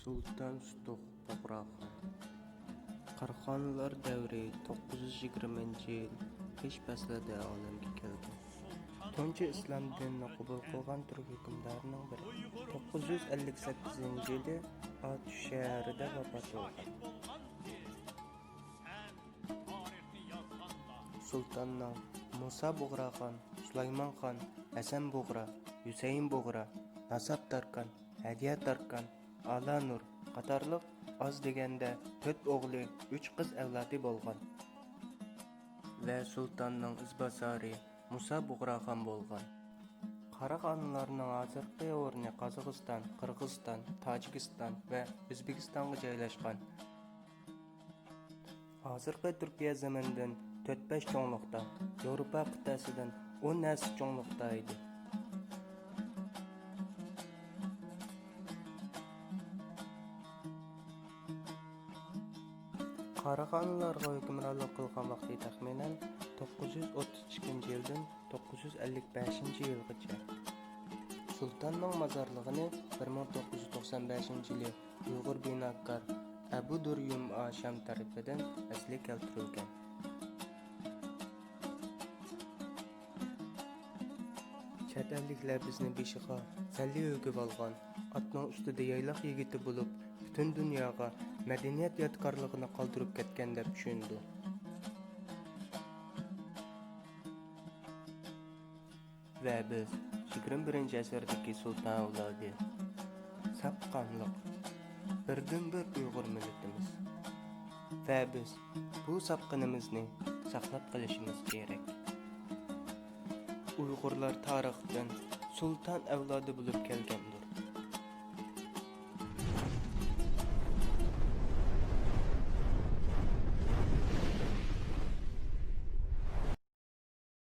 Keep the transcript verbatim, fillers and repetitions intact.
سۇلتان سۇتۇق بۇغراخان. قاراخانلار دەۋرى توققۇز يۈز يىگىرمىنچى يىل قىش پەسلىدە ئالەمگە كەلگەن. تۇنجى ئىسلام دىنىنى قوبۇل قىلغان تۈرك ھۆكۈمدارىنىڭ بىرى. توققۇز يۈز ئەللىك سەككىزىنچى يىلى ئاتۇش شەھىرىدە ۋاپات بولغان. سۇلتاننىڭ مۇسا بۇغراخان، سۇلايمان خان، ھەسەن بۇغرا، ھۈسەيىن بۇغرا، ناساپ تاركان، ھەدىيە تاركان، ئالانۇر قاتارلىق ئاز دېگەندە تۆت ئوغلى، ئۈچ قىز ئەۋلادى بولغان ۋە سۇلتاننىڭ ئىزباسارى مۇسا بۇغراخان بولغان. قاراخانلارنىڭ ھازىرقى ئورنى قازاقىستان، قىرغىزىستان، تاجىكىستان ۋە ئۆزبېكىستانغا جايلاشقان. ھازىرقى تۈركىيە زېمىنىدىن تۆت-بەش چوڭلۇقتا، ياۋروپا قىتئەسىدىن ئون ھەسسە چوڭلۇقتا ئىدى. قاراخانلارغا ھۆكۈمرانلىق قىلغان ۋاقتى تەخمىنەن توققۇز يۈز ئوتتۇز ئىككىنچى يىلدىن توققۇز يۈز ئەللىك بەشىنچى يىلغىچە. سۇلتاننىڭ مازارلىقىنى بىر مىڭ توققۇز يۈز توقسان بەشىنچى يىلى ئۇيغۇر بىناكار ئەبۇ دۇريۇم ئاشام تەرىپىدىن ئەسلىگە كەلتۈرۈلگەن. چەت ئەللىكلەر بىزنى بېشىغا سەللە ئۆگۈپ ئالغان، ئاتنىڭ ئۈستىدە يايلاق يىگىتى بولۇپ، پۈتۈن دۇنياغا مەدەنىيەت يادىكارلىقىنى قالدۇرۇپ كەتكەن دەپ چۈشىنىدۇ. ۋە بىز يىگىرمە بىرىنچى ئەسىردىكى سۇلتان ئەۋلادى، ساپ قانلىق، بىردىنبىر ئۇيغۇر مىللىتىمىز. ۋە بىز بۇ ساپ قېنىمىزنى ساقلاپ قېلىشىمىز كېرەك. ئۇيغۇرلار تارىختىن سۇلتان ئەۋلادى بولۇپ كەلگەندۇر.